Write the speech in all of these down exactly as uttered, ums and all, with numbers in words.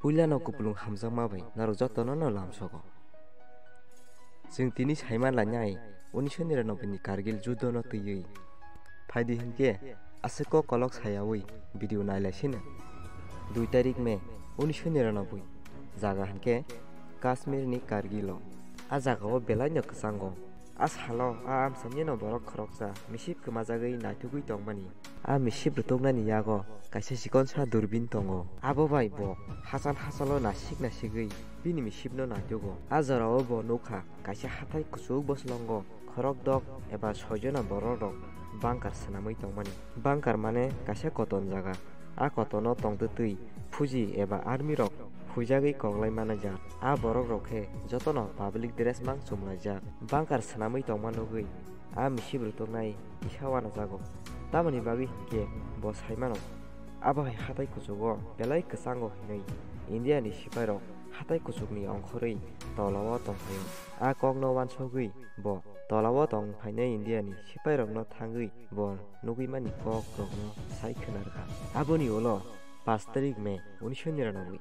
Puilano kupulung hamjakma bai norok jotono no lamsogo. Chwng tini saiman lainai unisho niranoboi ni Kargil judo no twiwi. Phaidi hinkhe aswk kok kolok sayawi video nailaisino. Dui tarik May unisho niranoboi, jaga hinkhe Kashmir ni Kargil o. A jaga o belai no kwchango. A salo a amchaini no borok khoroksa misip kwmajagwi naithogwi tongmani. A misip rwtoknani yago kaisa chikonsa durbin tongo. Abo bai bo hachal hachalo nasik nasigwi bini misipno naithogo. A jorao bo nukha kaisa hathai kuchuk bwswlongo khorokdok eba soijona borokrok bunker swnamwi tongmani. Bunker mane kaisa koton jaga. A kotono tongtwtwi phuji eba army rok huijagwi koklai manajak. A borok rok khe jotono public dress mang chumlaijak. Bunker swnamwi tongma nugwi a misip rwtoknai kisa uanajago. Tamoni bagwi hinkhe bo saimano, abo hai hatai kuchugo belai kwchango hinwi India ni sipai rok hatai kuchukni ongkhorwi tolao tongphaio. A kokno uansugwi bo tolao tongphainai India ni sipai rokno thangwi bo nugwi mani kok rokno sai khwnarwkha. Aboni ulo pash tarik May unisho niranoboi,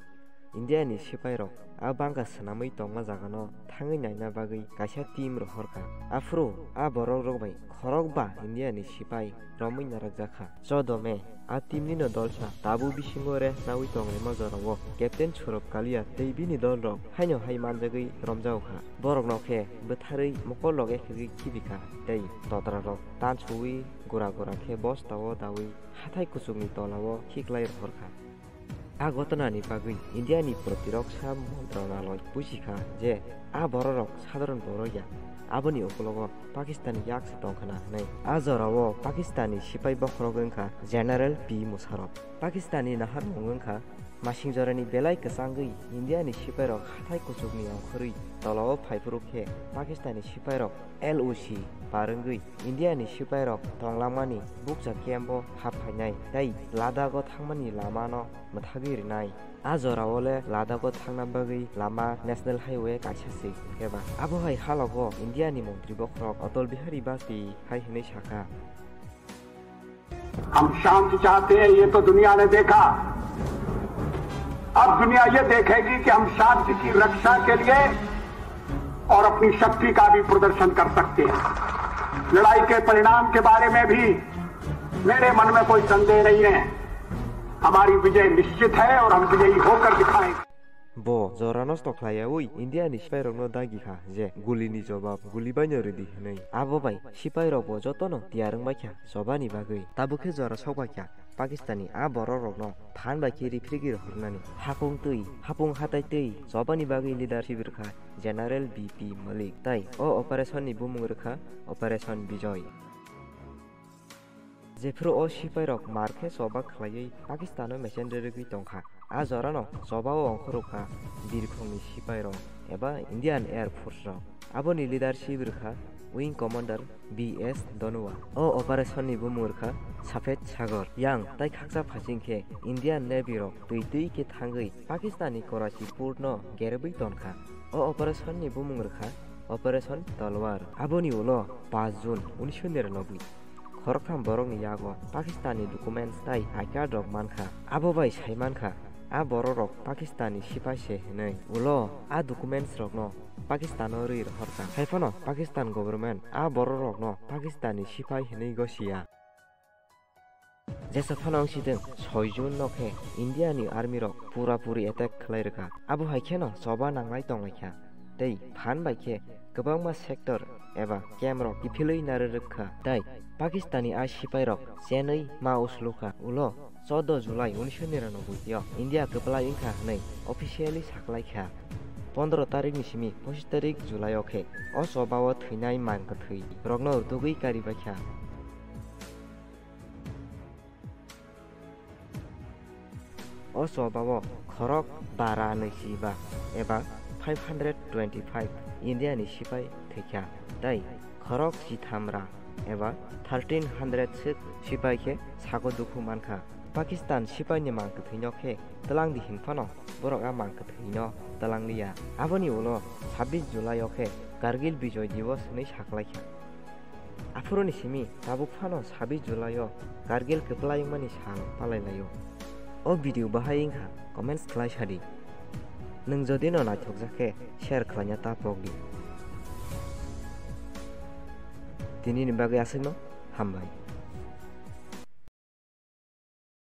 India ni sipai rok a bunker swnamwi tongma jagano thangwi naina bagwi kaisa team rohorkha. Aphuru a borok rok bai khorokba India ni sipai romwi narwkjakha. Chodo May, a team nino dolsa tabuk bisingo rest nawi tonglaima jorao Captain Saurabh Kalia tei bini dol rok haino hai manjagwi romjagokha. Borokno khe bwtharwi mokol loge khegwi khibikha tei totra rok tansuwi gura gura khe bostao dawi hathai kuchukni tolao khiklai rohorkha. A ghotonani bagwi India ni protiroksa montronaloi buchikha je a bororok sadharon borok ya, aboni ukologo Pakistan ni yak se tongkhwna hwnwi. A jorao Pakistan ni sipai bokhorok wngkha General P Musharraf. Pakistan ni naharmung wngkha masing jorani belai kwchangwi India ni sipairok hathai kuchukni ongkhorwi tolao phaiphuru khe Pakistan ni sipairok L O C par wngwi India ni sipairok tonglangmani bukcha camp o hap phainai tei Ladakh o thangmani lama no mwthagwi rwnai. A jorao le Ladakh o thangna bagwi lama National Highway kaisa se, eba abo hai halogo India ni montri bokhorok Atal Bihari Vajpayee hai hwnwi sakha. हम शांति चाहते हैं, ये तो दुनिया ने देखा। अब दुनिया ये देखेगी कि हम शांति की रक्षा के लिए और अपनी शक्ति का भी प्रदर्शन कर सकते हैं। लड़ाई के परिणाम के बारे में भी मेरे मन में कोई संदेह नहीं है। हमारी विजय निश्चित है और हम विजयी होकर दिखाएंगे। Bo jora nosto khlaiyaui India ni sipairokno dagi kha je gulini jobab guli baino rwdi hwnwi. Abo bai sipairokbo jotono tiyar wngbaikha chobani bagwi. Tabuk khe jora sokbaikha Pakistani a borokrokno phan bai khe rifrigwi rohornani. Hakung twi, hapung hatai twi chobani bagwi leadership rwkha General B P Malik. Tai o operation ni bumung rwkha Operation Bijoy. Jephru o sipairok mar khe choba khlaiwi Pakistano mechenrwrwgwi tongkha, a jorano chobao ongkhorokha birkhongni sipairok eba Indian Air Force rok. Aboni leadership rwkha Wing Commander B S Dhanoa. O operation ni bumung rwkha Safed Sagar. Yang tai khaksa phasing khe Indian Navy rok twi twi khe thangwi Pakistani Karachi port no geribwi tonkha. O operation ni bumung rwkha Operation Talwar. Aboni ulo paanch June unisho niranoboi. Khoroktham borokni yago Pakistani documents tai I card rok mankha. Abo bai sai mankha, a bororok Pakistani sipai se hwnwi. Ulo a documents rokno Pakistano rwi rohorkha. Hai phano Pakistan government a bororokno Pakistani sipai hwnwi gosiya. Jesa phano wng sitwng, soi June no khe India ni army rok pura puri attack khlai rwkha. Abo hai kheno choba nanglai tonglaikha. Tei phan bai khe kwbangma sector eba camp rok kiphilwi narwk rwkha. Tai Pakistani a sipai rok chenwi ma uslukha. Ulo chodo July unisho niranoboi o India kwplai wngkha hwnwi officially saklaikha. Pondro tarik ni simi pochis tarik July o khe o choba o thwinai mang kwthwi rokno rwtugwi karibaikha. O chobao khorok bara nwichiba eba five hundred twenty-five India ni sipai thwikha, tei khorok chithamra eba thirteen hundred swk sipai khe sago dukhu mankha. Pakistan sipai ni mang kwthwino khe twlangdi hinphano borok a mang kwthwino twlangliya. Aboni ulo sabbish July o khe Kargil Bijoy Diwas hwnwi saklaikha. Aphuruni simi tabuk phano sabbish July o Kargil kwplai wngmani sal palai laio. O video bahai wngkha comments khlai sadi. Nwng jodi no naithokjak khe share khlaina ta pok di. Tinini bagwi aswkno hambai.